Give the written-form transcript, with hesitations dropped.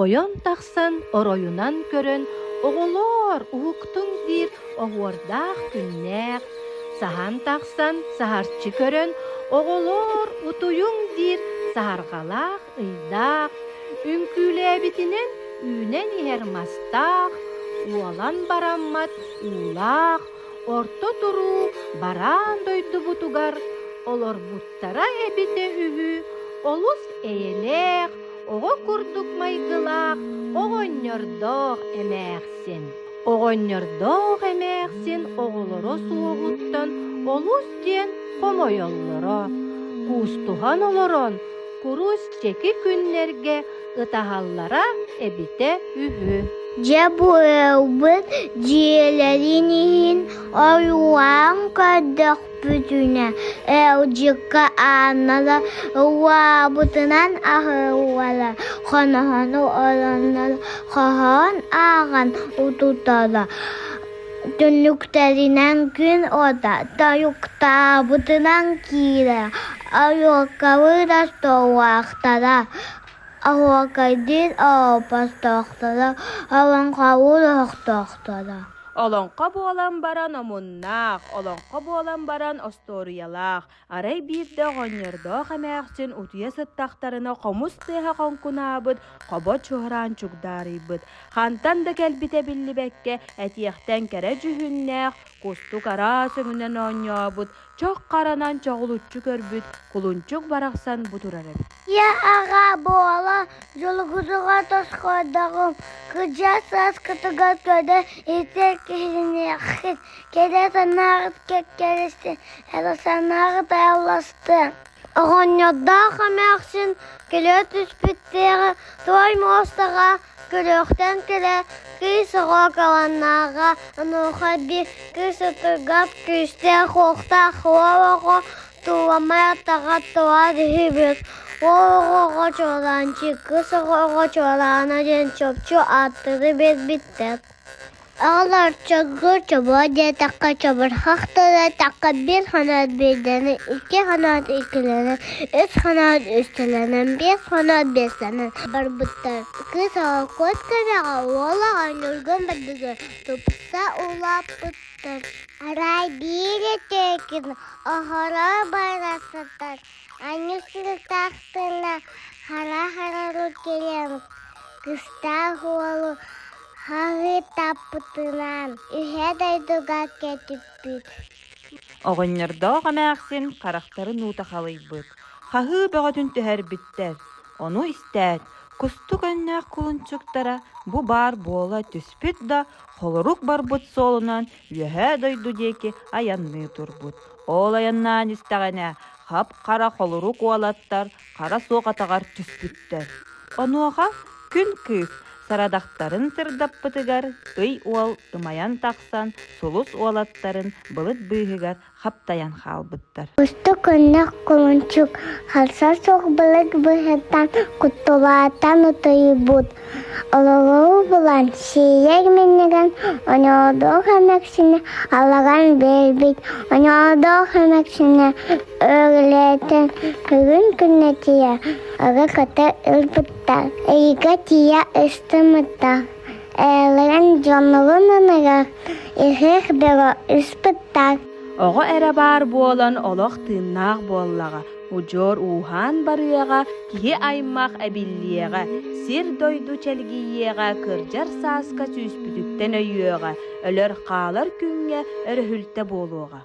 Ойон тахсан оройунан көрөн, оҕолоор, уһуктуҥ диир оһуордаах күннээх, саһан тахсан саһарчы көрөн, оҕолоор, утуйуҥ диир саһарҕалаах ыйдаах, үҥкүүлээбитинэн үүнэн иһэр мастаах, уолан бараммат уулаах, орто туруу бараан дойдубутугар олорбуттара эбитэ үһү, олус эйэлээх, оҕо курдук майгылаах оҕонньордоох эмээхсин. Оҕонньордоох эмээхсин оҕолоро суоҕуттан олус диэн хомойоллоро. Куустуһан олорон курус чэки күннэргэ ытаһаллара эбитэ үһү. Дьэ бу ыалбыт дьиэлэрин иһин ойуулаан көрдөх бүтүнэ ыалдьыкка ааннара угаабытынан аһыллара, хоноһону ороннор хоһоон ааҕан утутара, түннүктэринэн күн уота тойуктаабытынан киирэрэ, оруоккалыыр остуоллаахтара, оһуокайдыыр оһоппостоохторо, олоҥхолуур оһохтоохторо. Олоҥхо буолан баран омуннаах, олоҥхо буолан баран остуоруйалаах, арай биирдэ оҕонньордоох эмээхсин утуйа сыттахтарына хомус тыаһа хоҥкунаабыт, хобо чуораан чугдаарыйбыт, хантан да кэлбитэ биллибэккэ этиэхтэн кэрэ дьүһүннээх, кустук араас өҥүнэн оонньообут, чох харанан чоҕулуччу көрбүт кулунчук барахсан бу турар эбит. Ийэ аҕа буола дьолгутуга тосхойдоҕум, кырдьар сааскытыгар көрө истэр киһиниэххит, кэрэ санааҕыт кэккэлэстин, эрэ санааҕыт айалластын. Оҕонньордоох эмээхсин кэлэ түспүттээҕи туой муостаҕа Көрүөхтэн кэрэ кыыс оҕо каланнааҕа, онуоха биир кыыс ытыргап күүстээх-уохтаах уол оҕо тууламай атаҕа туар үһүбүт. Уол оҕоҕо чуолаанчык, кыыс оҕоҕо чуолаана диэн чопчу ааттары биэрбиттэр. Оҕолор чоҥкур чобуо диэтэххэ чобурхах тыллаатахха биир хоноот биирдэнэн, икки хоноот иккилэнэн, үс хоноот үстэлэнэн, биэс хоноот биэстэнэн барбыттар. Кыыс оҕо куот көмөҕө, уол оҕо ньургун бардыгар тупса улааппыттар. Арай биир үтүөкүн оһоро бара сытар, анньы сылтахтына хара-харалыы кэлэн кыстаах уолу Хаһыытаппытынан үһэ дойдуга кэтиппит. Оҕонньордоох эмээхсин харахтарын уута халыйбыт, хаһыы бөҕөтүн түһэрбиттэр. Ону истээт, кустук өҥнөөх кулунчуктара бу баар буола түспүт да, холорук барбыт суолунан үөһээ дойду диэки айанныы турбут. Ол айаннаан истэҕинэ, хап-хара холорук уолаттар хара суох атаҕар түспүттэр. Онуоха күн кыыс сарадахтарын сырдаппытыгар ый уол ымайан тахсан сулус уолаттарын былыт быыһыгар хаптайан хаалбыттар. Кустук көннөх кулунчук харса суох былыт быыһыттан куттулаатан утуйбут. Олоҕу булан сиийэр минньигэс оньоодоох эмээхсинэ алларан биэрбит, оньоодоох эмээхсинэ өрүлээтин бүгүн күннэ тиийэ өрө көтө ылбыттар, ыйга тиийэ ыстыммыттар, ээлэрин дьоннорун аныгар ыһыах бөҕө ыспыттар. Оҕо эрэ баар буолан олох тыыннаах буоллаҕа, удьуор ууһаан барыаҕа, киһи аймах эбиллиэҕэ, сир-дойду чэлгийиэҕэ, кырдьар сааска сүүспүтүттэн өйүөҕэ, өлөр-хаалар күҥҥэ өрөһүлтэ буолуоҕа.